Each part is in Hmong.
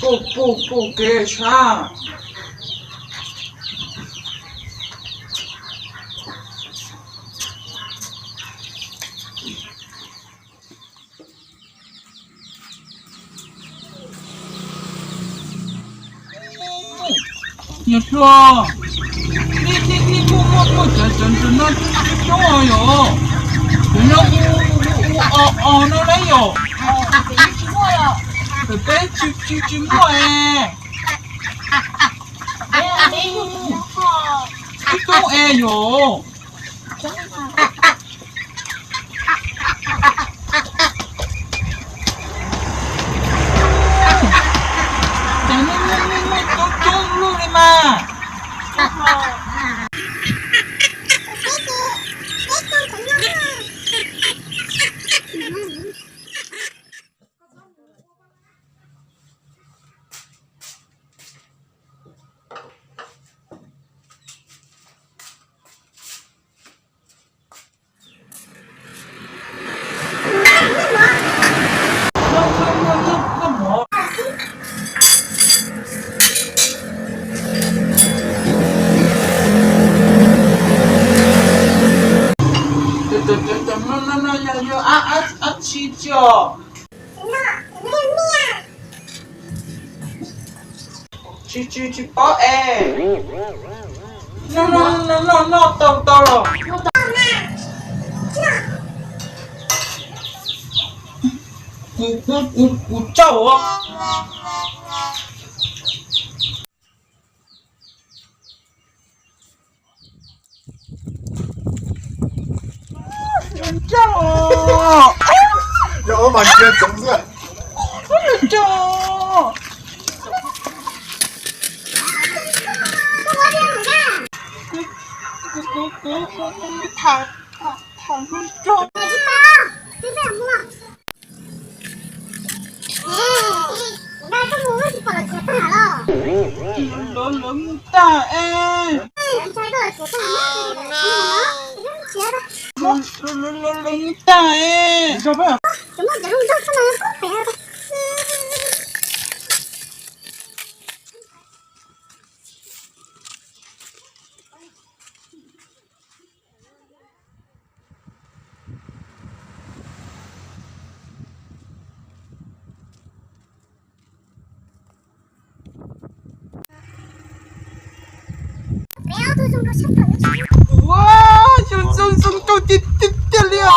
Pum pum pum kev sab. Niam hluas, nej, nej, nej muaj, muaj, muaj cov, cov, cov no coob coob os yom? Cov no u, u, u, o, o no na yom? Pem peb tsis, tsis, tsis muaj es. Coob coob es yom? Ces muaj, muaj, muaj, muaj coob coob luaj li mas. Cov no, no, no yog, yog dab tsi tsi os? Tsis, tsis, tsis paub es. Noj, noj, noj, noj, noj tau, tau los. Kuv, kuv, kuv, kuv tsaug os. Yog mas ntsia tsoom xwb. Kuv, kuv, kuv, kuv, kuv tham, tham, tham hlub tso. Lawv, lawv mus tag es. Lawv, lawv, lawv mus tag es. Ua, zoo zoo zoo nkauj tiag tiag tiag li os.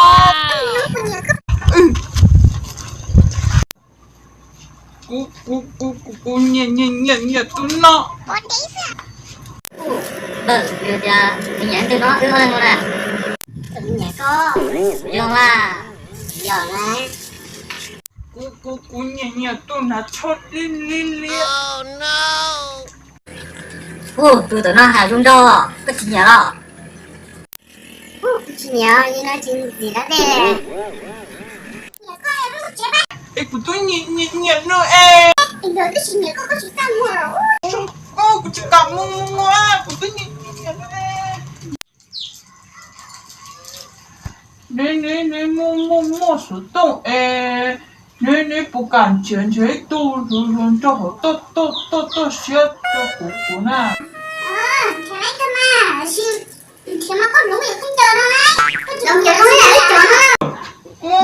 Kuv, kuv, kuv, kuv, kuv nyiam, nyiam, nyiam, nyiam tus no. Tus nyiam ntws no wb ua neeg no na. Tus nyiam koj zoo a. Yog na. Kuv, kuv, kuv nyiam, nyiam tus hnav tsho li li li. Ub, tus tom no hnav zoo nraug, koj tsis nyiam los? Kuv tsis nyiam, li no tsis ntxim dab tsi. Es kuv twb nyiam, nyiam, nyiam nws es. Kuv tsis kam mus mus, kuv twb nyiam, nyiam, nyiam nws es. Nws, nws, nws muaj, muaj, muaj xov tooj es, nws, nws puas kam nrhiav, nrhiav ib tug zoo, zoo nraug hauv tuaj, tuaj, tuaj, tuaj siab rau kuv, kuv na.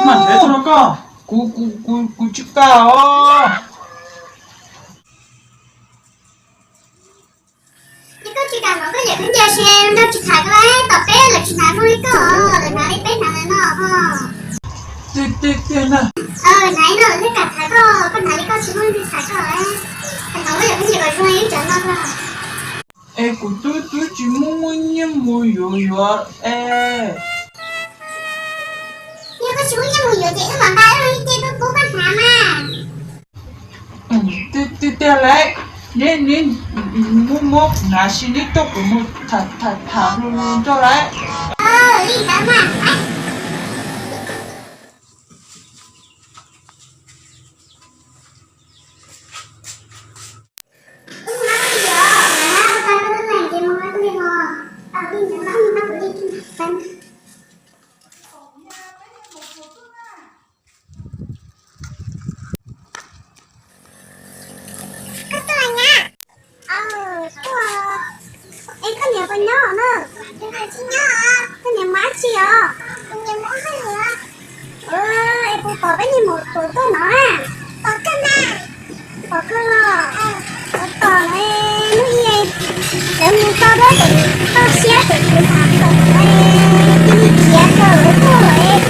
Mas nrhiav tuaj rau koj, kuv, kuv, kuv, kuv tsis kam os. Koj tsis kam mus, koj yawm khaub ncaws tsis, nraug tsis tham koj, tom peb lawv tsis hnav zoo li koj, lawv hnav li peb hnav ntawm no ho. Tiag tiag tiag na. Hnav li no lawv thiaj kam tham koj, koj hnav li koj tsis muaj leej twg tham koj. Tham koj yawm khaub ncaws kom zoo li ib cov no. Es kuv twb, twb tsis muaj, muaj nyiaj mus yuav, yuav es. Yog koj tsis muaj nyiaj mus yuav ces wb mam nqa wb ib ce tuaj pub koj hnav mas. Tiag, tiag, tiag lauj, neb, neb muab, muab hnav sis neb coj kuv mus tham, tham, tham hluas hluas nraug lauj. Li ntawd mas. Tsis nyob, koj niam mus dab tsi os? Es puas pom peb niag maum tuam tuaj no a? Pom kawg mas. Pom kawg los? Ua tom no, hnub ib lawv mus tau dab tsi, toj siab ces kuv tham tau cia li khiav rau lawv tuaj lawm.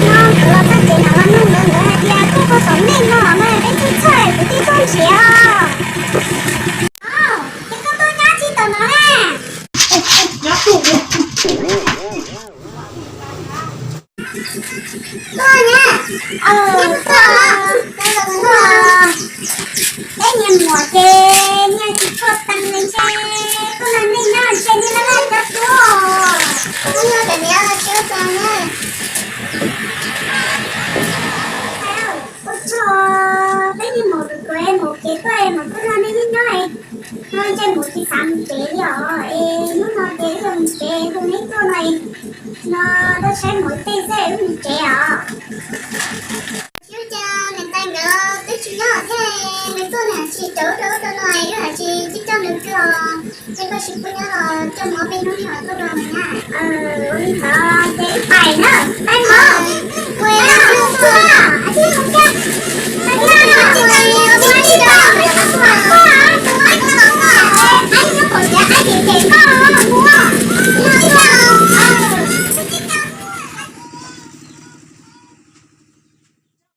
No kuv los txog tsev no los nug lawv, lawv hais tias tuaj rau tom nej no mas peb txhawj txhawj kuv thiaj tuaj nrhiav os. Ces koj tuaj nyob tsis tom no na? Tuaj na, tuaj, tuaj, peb niag maum ces niag tsis tshua teeg li ntshe, tuaj nrog nej nyob ntshe nej laj laj cov tuaj. Kuv yog daim niam los tsis ua cas na. Ua tsaug, peb niag maum tus tuav maum kev tuaj es maum tuaj nrog nej nyob nyob es, no ntshe maum tsis xav mus tsev li os, es hnub no ces wb yuav mus tsev, hu neb tuaj no es, no tuaj saib maum tej xwb es wb mus tsev os. Ua cas niam tais nkawd twb tsis nyob thiab, nws tuaj nws hais tsis rau wb rau wb rau no es wb hais tsis coj nws twg os. Ces koj tsis pub nyob los coj mov peb hnub nyob los tuaj rau nws na. Ua li ntawd ces wb pais na, pais mov, kuv tuaj, tuaj, tuaj.